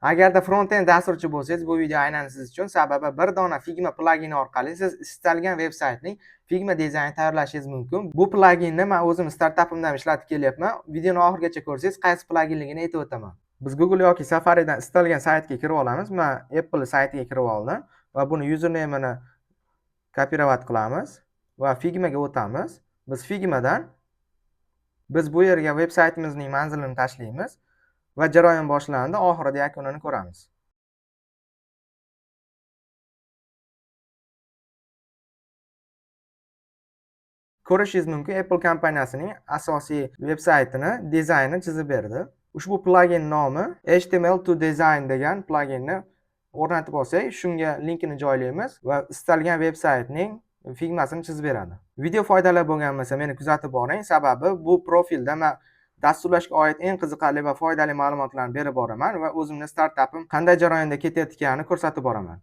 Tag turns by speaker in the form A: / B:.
A: Agarda front-end dasturchi bo'lsangiz, bu video aynan siz uchun. Sababi bir dona Figma plagini orqali siz istalgan veb-saytning Figma dizaynini tayyorlashingiz mumkin. Bu plaginni men o'zim startapimda ham ishlatib kelyapman. Videoni oxirigacha ko'rsangiz, qaysi plaginligini aytib o'taman. Biz Google yoki Safari'dan istalgan saytga kirib olamiz. Men Apple saytiga kirib oldim va buni username'ini kopirovat qilamiz va Figmaga o'tamiz. Biz Figmadan biz bu yerga veb saytimizning manzilini tashlaymiz va jarayon boshlandi. Oxirida yakunini ko'ramiz. Ko'rishingiz mumkin, Apple kompaniyasining asosiy veb saytini dizaynini chizib berdi. Ushbu plagin nomi HTML to Design degan plaginni o'rnatib olsak, shunga linkini joylaymiz va istalgan veb saytning Figmasini chizib beradi. Video foydali bo'lgan bo'lsa, meni kuzatib boring, sababi bu profilda men dasturlashga oid eng qiziqarli va foydali ma'lumotlarni berib boraman va o'zimni startapim qanday jarayonda ketayotganini ko'rsatib boraman.